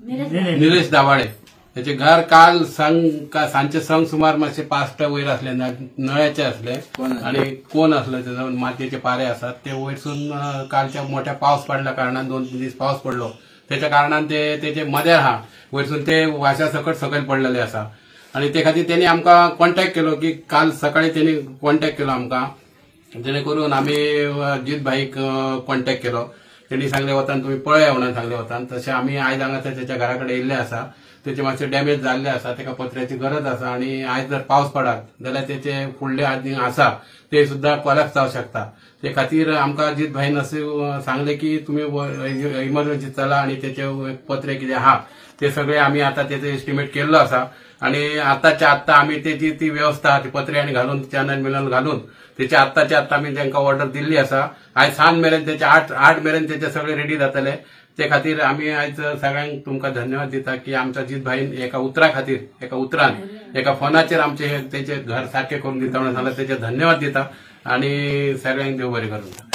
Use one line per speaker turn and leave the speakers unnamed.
निलेश दाभाडे त्याचे घर काल सांजचे संग सुमार मातशे 5 वयर असले, नळ्याचे असले आणि कोण असले, त्याचा मातयेचे पारे आसात ते वयरसून कालच्या मोठ्या पावस पडल्या कारणान 2-3 दीस पावस पडलो त्याच्या कारणान ते तेचे मदेर हा वयरसून ते वाशा सकट सकयल पडलेले आसा आणि ते खातीर त्यांनी आमकां कॉन्टॅक्ट केलो की काल सकाळी त्यांनी कॉन्टॅक्ट केलो आमकां, जेणे करून आमी जीत भाईक कॉन्टॅक्ट केलो. त्यांनी सांगले वतान तुमी पळया म्हणून सांगले वतान, तशें आमी आयज हांगासर तेच्या घरा कडेन येयल्ले आसा. तेचे मातशे डॅमेज जाल्ले आसा, तेका पत्र्याची गरज आसा आणि आयज जर पावस पडत जाल्यार तेचे फुडले आनी आसा ते सुद्दां कोलॅप्स जावंक शकता. ते खातीर आमकां जीत भाईन अशें सांगले की तुमी इमर्जन्सी चला आणि तेचे पत्रे कितें आहा ते सगळे आमी आतां तेचे एस्टिमेट केल्लो आसा आणि आतांच्या आत्तां आमी तेची ती वेवस्था ती पत्रे आनी घालून चॅनल मिनल घालून तेचे आत्ताच्या आत्तां आमी तांकां ऑर्डर दिल्ली आसा. आयज सांज मेरेन तेचे 8 मेरेन तेचे सगळे रेडी जातले. ते खातीर आमी आयज सगळ्यांक तुमकां धन्यवाद दिता की आमच्या जीत भाईन एका उतरा खातीर, एका उतरान, एका फोनाचेर आमचे तेचे घर सारकें करून दिता म्हणून सांगला, तेचे धन्यवाद दिता आणि सगळ्यांक देव बरें करूं.